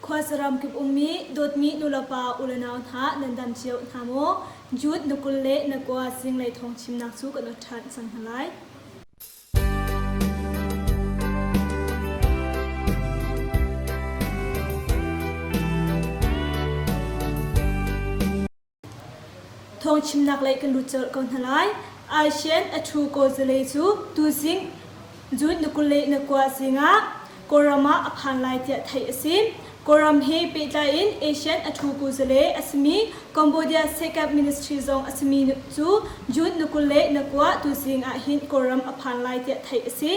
Khuasaram kip ummi dawtmi nulepa ulenau hna nan dam cio hna maw? Jude na kul le na kua zinglei thawng chimnak cu kan ot ṭhan cang hna lai. Thawngchimnak lei kan lut colh ko hna lai. Aishen a ṭhu kawzalei cu tuzing June ni 21 zing ah Kawlram ah a phan lai tiah theih a si. Kawlram he pehtlai in Asian a ṭhu kuzale a simi Cambodia Second Ministry zong a simi cu June ni 29 tuzing ah hin Kawlram a phan lai tiah theih a si.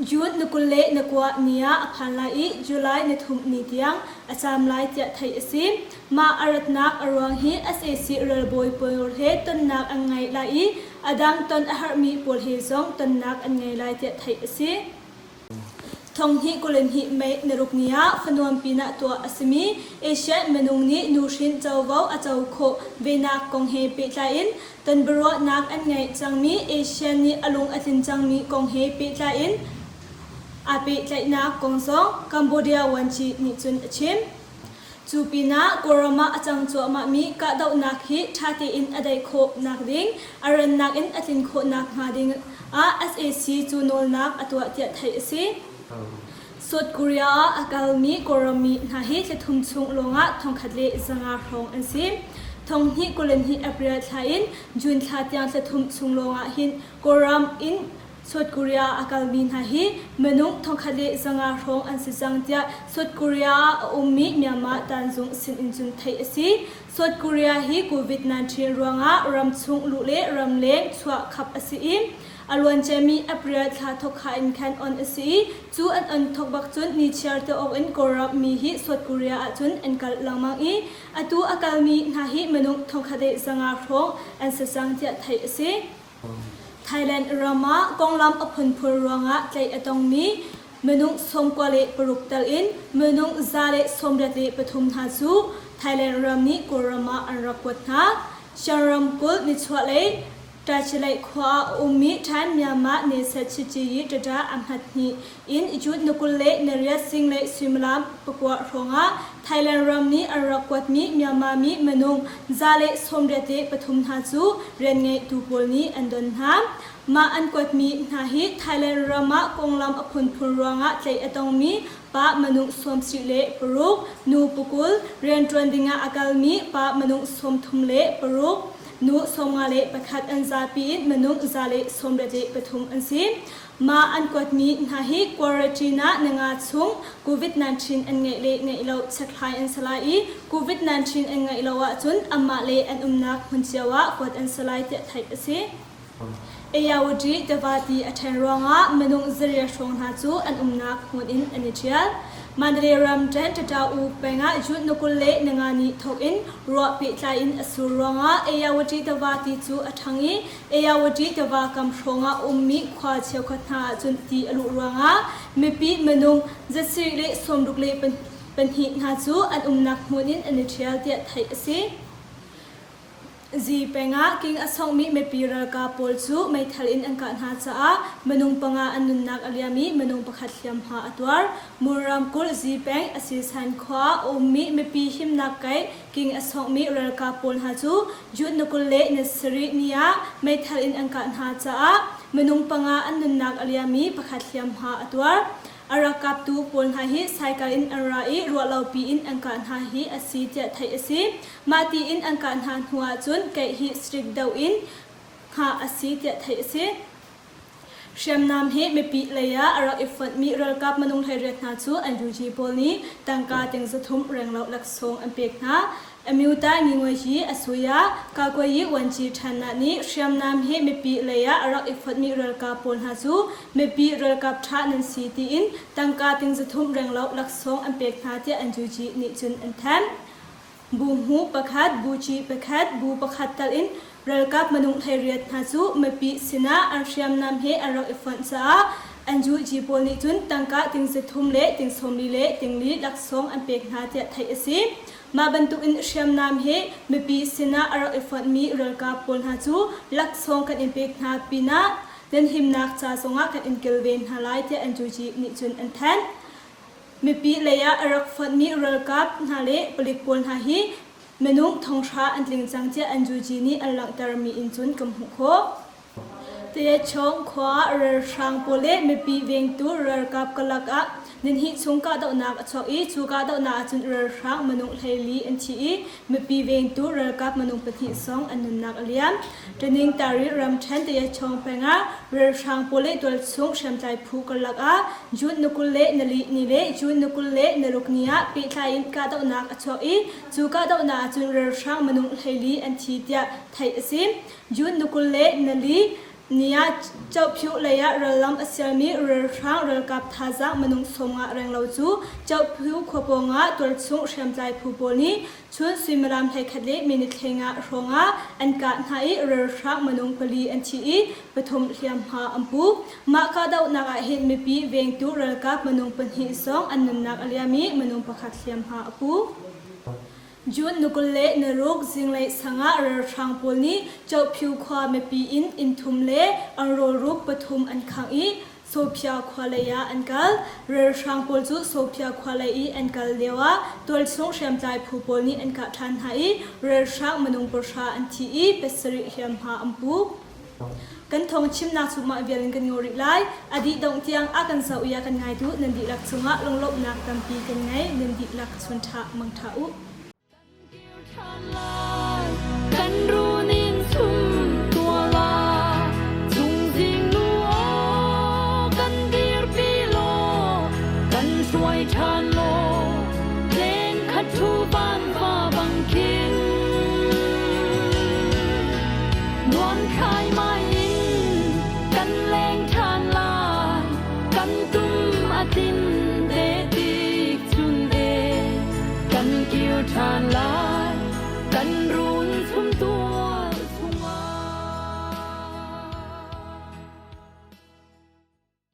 June ni 29 ni ah a phan lai i July ni thum ni tiang a caam lai tiah theih a si. Mah a ratnak a ruang hi sac ralbawi pawl he tonnak an ngei lai i a dang ton a herhmi pawl he zong tonnak an ngei lai tiah theih a si. Thonghnih 22 May ni ruk ni ah Fanuam pinah tuah a simi Asian minung nih nuhrin covo a co khawh venak kong he pehtlai in Tonbiaruahnak an ngeih cangmi Asia nih a lung a tlin cangmi kong he pehtlai in aa pehtlaihnak kong zong Cambodia Vuanci nih cun a chim. Cu pinah Kawlram ah a cang cuahmahmi kahdohnak hi ṭha tein a daih khawh nakding, a rannak in a tlin khawh nakhnga ding ah sac cu nawlnak a tuah tiah theih a si. South Korea ah a kalmi Kawlrammi hna hi thlathum chung lawngah 1500 hrawng an si. Thonghnih 22 April thla in June thla tiang thlathum chung lawngah hin Kawlram in South Korea a kalmi hna hi minung 1500 hrawng an si cang tiah South Korea ah a ummi Myanmar tanzung sinin cun theih a si. South Korea hi COVID-19 ruangah ramchung luh le ramleng chuah khap a si i A luanciami April thla thawkha in khan on a si i cu an on thawk bak cun nichiar te awk in Kawlram mi hi South Korea ahcun an kal lengmang i atu a kalmi hna hi minung 1500 hrawng an si cang tiah theih a si. Thailand ram ah konglam a phunphun ruangah tlaih a tongmi minung 96 tal in minung 183 hna cu Thailand ram nih Kawlram ah an rak kuat hna. Shan ramkulh nichuahlei Tachileih khua ah a ummi Than Myanmar Nesat Chichiyi Ṭaṭa a hmat hnih in June ni 28 zinglei suimilam pakua hrawngah Thailand ram nih an rak kuatmi Myanmar mi minung 183 hna cu rianngeitu pawl nih an don hna. Mah an kuatmi hna hi Thailand ram ah konglam a phunphun ruangah tlaih a tongmi pa minung 76, nu pakul, rianṭuan dingah a kalmi pa minung 36, Nu 51 an zapi in minung 183 an si. Mah an kuatmi hna hi quarantine ah ninga chung COVID-19 an ngeih le ngeih lo chekhlai an si lai i COVID-19 an ngeih lo ahcun anmah le an umnak hmun cio ah kuat an si lai tiah theih a si. Ayawadi tiva ti a ṭhen ruangah minung zariat hrawng hna cu an umnak hmun in an i ṭhial. Mandalay ramṭhen Ṭaṭa-U peng ah June ni 25 ni thawk in ruah pehtlai in a sur ruangah Ayawadi tiva ti cu a ṭhang i Ayawadi tiva kam hrawng ah a ummi khua cheukhat hna ahcun ti a luh ruangah mipi minung 762 hna cu an umnak hmun in an i ṭhial tiah theih a si. Zi peng ah king a songhmi mipi ralkap pawl cu meithal in an kah hna caah minung panga an nunnak a liam i minung pakhat hliamhma a tuar. Mur ramkulh Zi peng Asisan khua ah a ummi mipi himnak kaih king a songhmi ralkap pawl hna cu June ni 27 ni ah meithal in an kah hna caah minung panga an nunnak a liam i pakhat hliamhma a tuar. A rak kaptu pawl hna hi saikal in an ra i ruahlopi in an kah hna hi a si tiah theih a si. Mah tiin an kah hna hnu ahcun keih hi strict deuh in hngah a si tiah theih a si. Hriamnam hi mipi lei ah a rak i fonhmi ralkap minung 18 hna cu an UG pawl nih tangka ting zathum renglo laksawng an pek hna. Amyuta Ngingoyi Asuya Kakuayi Wanci Ṭhannak nih hriamnam hi mipi lei ah a rak i fonhmi ralkap pawl hna cu mipi ralkap ṭha nan si tiin tangka ting zathum renglo laksawng an pek hna tiah an UG nih cun an thanh. Bu hmu pakhat, buci pakhat, bu pakhat tal in ralkap minung 18 hna cu mipi sinah an hriamnam he an rak i fonh caah an UG pawl nih cun tangka ting zathum le ting sawmli le tingli laksawng an pek hna tiah theih a si. Mah bantukin hriamnam he mipi sinah a rak i fonhmi ralkap pawl hna cu laksawng kan in pek hna pinah nan himnak ca zongah kan in kilven hna lai tiah NUG nih cun an thanh. Mipi lei ah a rak fonhmi ralkap hna le palik pawl hna hi minung thonghra an tling cang tiah NUG nih an langhtermi in cun kan hmuh khawh. Tayachawng khua ah ralhrang pawl le mipi vengtu ralkap karlak ah nihnih chung kahdohnak a chuak i cu kahdohnak ahcun ralhrang minung 14 an thi i mipi vengtu ralkap minung pahnih zong an nunnak a liam. Taningtari ramṭhen Tayachawng peng ah ralhrang pawl le tualchung hriamtlai phu karlak ah June ni 24 ni le June ni 26 ni ah pehtlai in kahdohnak a chuak i cu kahdohnak ahcun ralhrang minung 14 an thi tiah theih a si. June ni 24 ni ah Chohphyuh lei ah rallam a sialmi ralhrang ralkap thazaang minung 50 renglo cu Chohphyuh khua pawng ah tualchung hriamtlai phu pawl nih chun suimilam 11 le minute 15 hrawng ah an kah hna i ralhrang minung pali an thi i pathum hliamhma an pu. Mah kahdohnak ah hin mipi vengtu ralkap minung pahnih zong an nunnak a liam i minung pakhat hliamhma a pu. June ni 26 zinglei sang ah ralhrang pawl nih Chohpyu khua mipi inn inn thum le an rawlruk pathum an khangh i Sophia khua lei ah an kal. Ralhrang pawl cu Sophia khua lei i an kal lio ah tualchung hriamtlai phu pawl nih an kah ṭhan hna i ralhrang minung pahra an thi i pasarih hliamhma an pu. Kan thawng chimnak cu mah vial in kan ngaw rih lai. A dih dongh tiang a kan zoh i a kan ngaitu nan dihlak cungah lunglawmhnak tampi kan ngei. Nan dihlak chun ṭha mang ṭha u. Kan runin sum tuala chungzing nu aw kan dirpi law kan hruai ṭhan law leng khat thu van va bang khin Nuam khai mai in kan leng ṭhan lai kan tum a tin te tik chun e kan kir ṭhan lai kan ru.